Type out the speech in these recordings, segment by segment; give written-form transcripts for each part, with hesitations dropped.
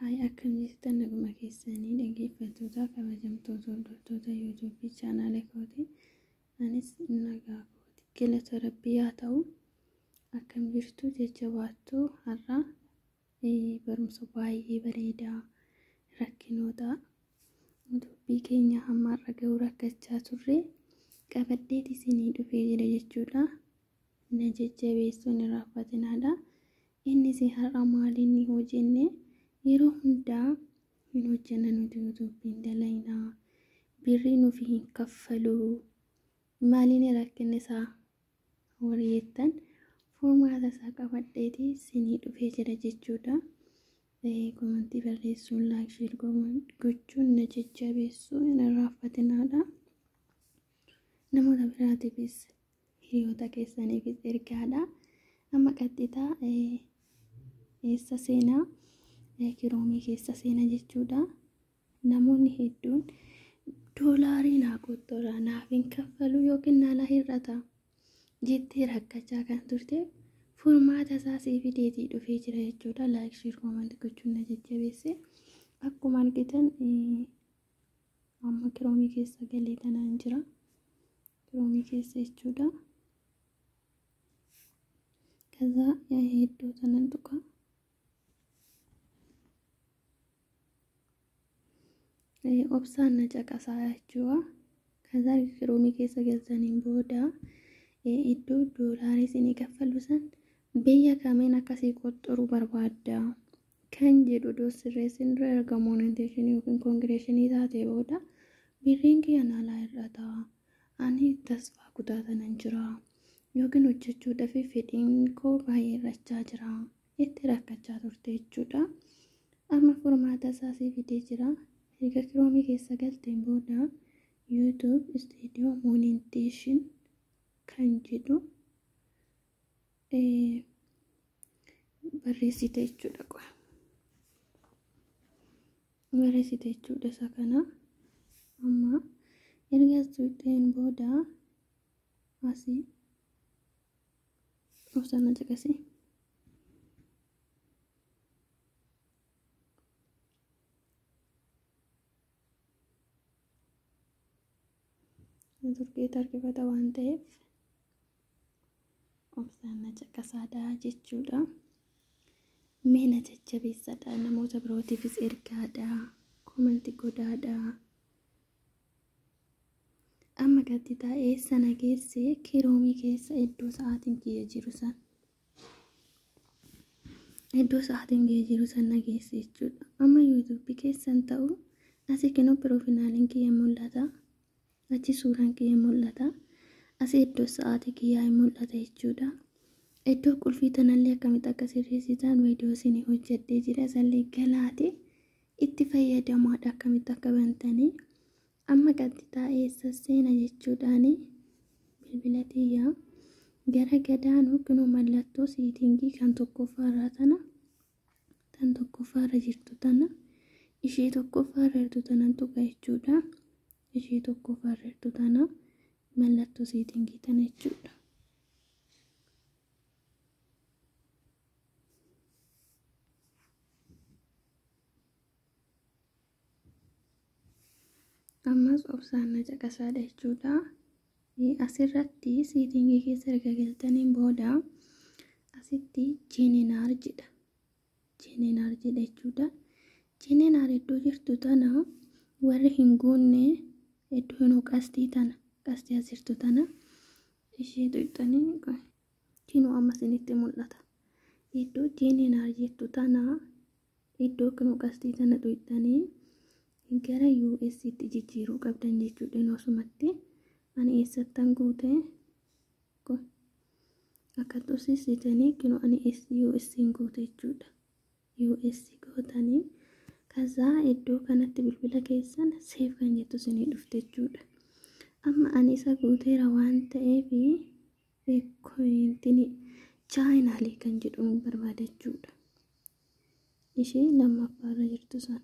Hi, akkam jirtan? Naguma keessanii dhaggeeffattoota, kabajamtoota hordoftoota YouTube chaanaala kooti. Anis nagaa kooti. Galata Rabbii haa ta'u. Akkam jirtu? Jajjabaattuu? Har'a barumsa baay'ee bareedaa rakkinoota dubbii keenya hamma har'a ga'u rakkachaa turre qabadheet isinii dhufee jira jechuudha. Na jajjabeessuun irraanfatinaadha. Innis har'a maaliin ni hojjenne? Yeroo hundaa hin hojjenna nuti, YouTube'n dalaynaa, birrii nuuf hin kaffaluu, maaliin rakkinni isaa warri jettan, furmaata isaa qabadheeti isinii dhufee jira jechuudha. Komantii barreessuun, like, share gochuun na jajjabeessuu hin irraanfatinaadha. Namoota biraatiifis, hiriyoota keessaniifis ergaadha. Amma qaxxitaa eessa seenaa? Chrome keessa seena jechuudha. Namoonni hedduun doolaarii naa qottoraa, naaf hin kaffalu yookiin naalaa hir'ata jettee rakkachaa kan turte, furmaata isaa sii fideetii dhufee jira jechuudha. Like, share, comment gochuun na jajjabeesse. Akkuma argitan amma Chrome keessa galee tanaan jira. Chrome keessa jechuudha. ከዛ iddoo tanan tuqa. Obsaan na caqasaa jechuudha. ከዛ Chrome keessa galtaniin booda iddoo doolaarii isinii kaffalu san biyya kamiin akkasii qoxxoruu barbaadda kan jedhu iddoo sirreessin dura, erga monetization yookiin congratulation taate booda, birriin kiyya naalaa hir'ata. Ani tasfaa kutaa tanan jira. Yookiin hojjechuudhaaf fedhiin koo baay'ee hir'achaa jira. Itti rakkachaa turte jechuudha. Amma furmaata isaa sii fidee jira. Erga Chrome keessa galteen booda YouTube Studio Monetization kan jedhu barreessite jechuudha. Barreessite jechuudha isa kana. Amma erga tuqxeen booda asii obsaan na caqasee. Turkeetti harkifata waan ta'eef obsaan na caqasaadha jechuudha. Mee na jajjabeessadha. Namoota birootiifis ergaadha. Comment godhaadha. Amma gadi taa'ee sana geessee Chrome keessa iddoo sa'aatiin kiyya jiru san. Iddoo sa'aatiin kiyya jiru san na geesse jechuudha. Amma YouTube keessan ta'u asii kinoo profileiin kiyya mul'ata. Achi suuraan kiyya mul'ata. Asii iddoo sa'aatii kiyyaa mul'ata jechuudha. Iddoo qulfii tanallee akkamitti akka sirreessitan viidiyoo isinii hojjedhee jira. Isallee galaate itti fayyadamaadha akkamitti akka bantanii. Amma qaxxitaa eessa seena jechuudhaani, bilbila xiyyaa gara gadaanuu kunoo mallattoo setting kan tokkoffaarraa tana, tan tokkoffaarra jirtu tana, ishee tokkoffaarra jirtu tana tuqa jechuudha. Ishee tokkoffaarra jirtu tana, mallattoo setting tana jechuudha. Ammas obsaan na caqasaadha jechuudha. Asirratti setting keessa erga galtaniin booda asitti general jedha. General jedha jechuudha. General iddoo jirtu tana warri hin guunne iddoo hin qastii tana, qastii as jirtu tana ishee tuqxanii kinoo amma isinitti mul'ata. Iddoo general jettu tana, iddoo kinoo qastii tana tuqxanii gara US tti jijjiiruu qabdan jechuudha. Osumatti ani eessattan guute akka tursiisitanii kinoo ani US guute jechuudha. US gootanii ከዛ iddoo kanatti bilbila keessan save kan jettu isinii dhufte jechuudha. Amma ani isa guuteera waan ta'eef country chaayinaalii kan jedhu barbaada jechuudha. Ishee lammaffaarra jirtu san.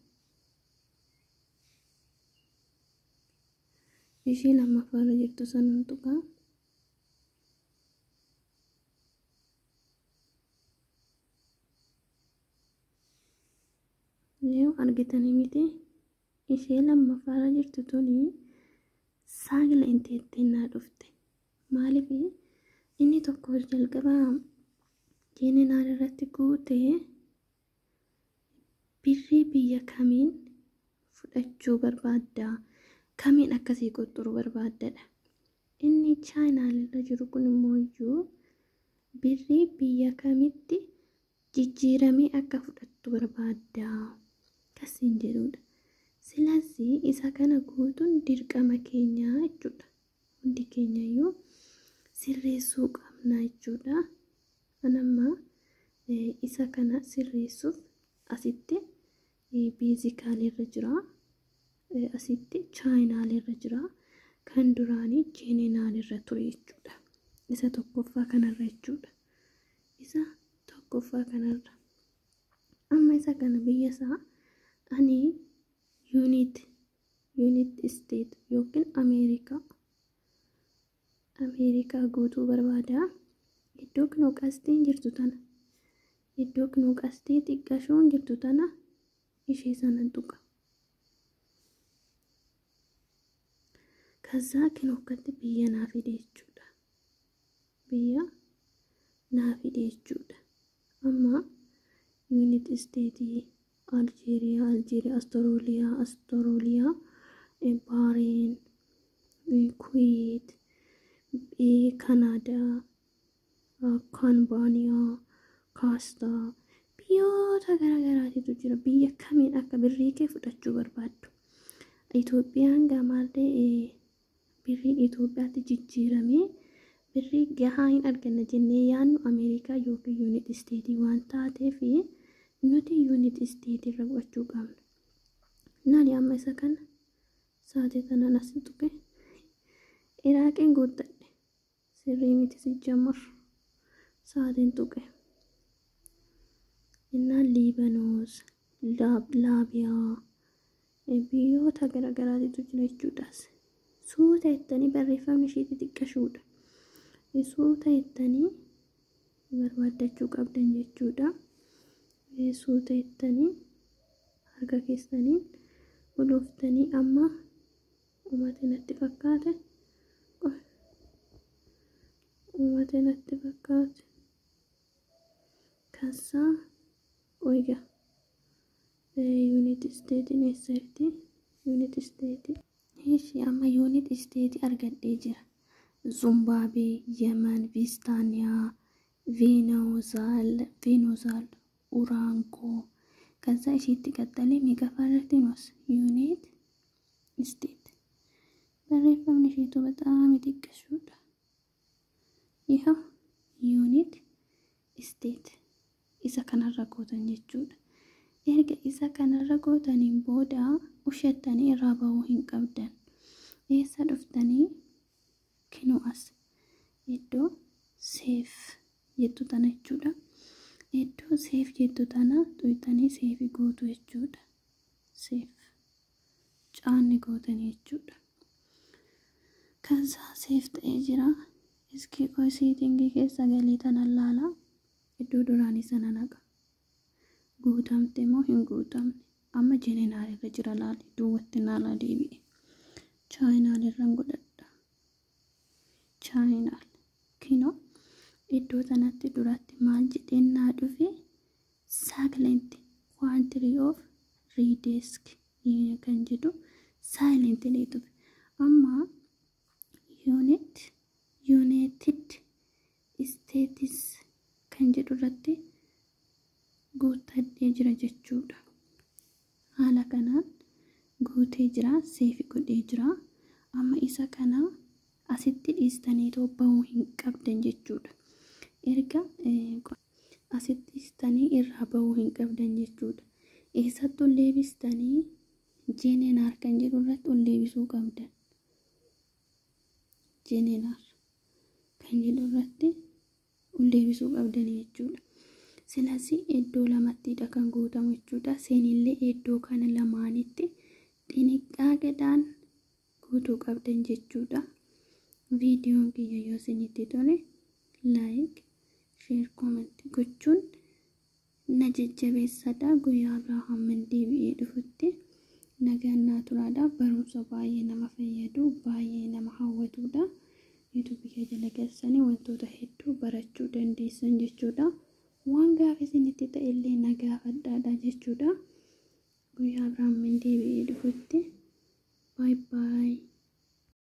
Ishee lammaffaarra jirtu san tuqaa. Yoo argitanii miti, ishee lammaffaarra jirtu tuni silent jettee naa dhufte. Maaliif? Inni tokko jalqaba general irratti guutee birrii biyya kamiin fudhachuu barbaadda, kamiin akkasii qoxxuruu barbaaddadha. Inni chaayinaal irra jiru kun immoo iyyuu birrii biyya kamitti jijjiiramee akka fudhattu barbaadda kasiin jedhudha. Silaasii isa kana guutuun dirqama keenyaa jechuudha. Hundi keenyayyuu sirreessuu qabna jechuudha. Anamma isa kana sirreessuuf asitti basically irra jira. Asitti chaayinaal irra jira. Kan duraanii general irra ture jechuudha. Isa tokkoffaa kanarra jechuudha. Isa tokkoffaa kanarra. Amma isa kana biyya isaa ani United State yookiin Ameerikaa guutuu barbaada. Iddoo kinoo qastiin jirtu tana, iddoo kinoo qastii xiqqashoon jirtu tana, ishee sana tuqa. ከዛ kinoo akkatti biyya naa fide jechuudha. Biyya naa fide jechuudha. Amma United State, Aljeeriyaa, Astoorooliyaa, Baareen, Kuweet, Kanaadaa, Kaanbaaniyaa, Kaastaa, biyyoota garaagaraatitu jira. Biyya kamiin akka birrii kee fudhachuu barbaaddu. Itoophiyaan gamaallee birriin Itoophiyaatti jijjiiramee birrii gahaa hin arganna jennee yaadnu Ameerikaa yookiin United State waan taateef nuti United State irra godhachuu qabna. Naani amma isa kana sa'aatii tanaan as tuqe Iraaqiin guuttadhe, sirrii miti, sijjamar sa'aatiin tuqe. Innaan Liibanoos, Laabiyaa, biyyoota garaagaraatitu jira jechuudhaas. Suuta jettanii, barreeffamni ishee xixiqqashuudha. Suuta jettanii barbaaddachuu qabdan jechuudha. Suuta jettanii harka keessaniin ulooftanii. Amma uumate natti fakkaate. Uumate natti fakkaate. ከዛ ቆያ United Stateiin eessa jirti? United State. Ishi amma United State argadhee jira. Zimbaabuwee, Yemen, Viistaaniyaa, Venezuel, Uraangoo. ከዛ ishiitti qaxxalee meeqaffaa irratti nos United State. Barreeffamni isheetu በጣም xiqqashuudha. ይኸው United State isa kanarra gootan jechuudha. Erga isa kanarra gootaniin booda ushattanii irraa bahuu hin qabdan. Eessa dhuftanii? Kinoo as iddoo save jettu tana jechuudha. Iddoo save jettu tana tuyxanii save gootu jechuudha. Save caanni gootanii jechuudha. ከዛ save ta'ee jira. Iskii qoy, setting keessa galii tana laala. Iddoo duraanii sana naqa. Guutamte moo hin guutamne? Amma general irra jira, laali, duwwatti naalaa deebi'e. Chaayinaal irran godhadha. Chaayinaal kinoo iddoo sanatti duratti maal jedheen naa dhufe? Silent country of redesk kan jedhu silent dhufe. Amma United States kan jedhu irratti guuttadhee jira jechuudha. Haala kanaan guutee jira, save godhee jira. Amma isa kana asitti dhiistanii bahuu hin qabdan jechuudha. Erga asitti dhiistanii irraa bahuu hin qabdan jechuudha. Eessatti ol deebistanii? General kan jedhu irratti ol deebisuu qabdan. General kan jedhu irratti ol deebisuu qabdan jechuudha. Silasii iddoo lamattidha kan guutamu jechuudha. Seenillee iddoo kana lamaanitti xiniqqaaqeedhaan guutuu qabdan jechuudha. Viidiyoon kiyya yoo isinitti tole like, share, comment gochuun na jajjabeessadha. Guyyaa biraa hamma deebi'e. Barumsa baay'ee nama fayyadu, baay'ee nama hawwatudha. Yuutuubii kee jala galsanii wantoota hedduu barachuu dandeessan jechuudha. Waan gaafa isinitti ta'e illee na gaafadhaadha jechuudha. Guyyaa biraan deebi'ee dhufutti. Baay baay.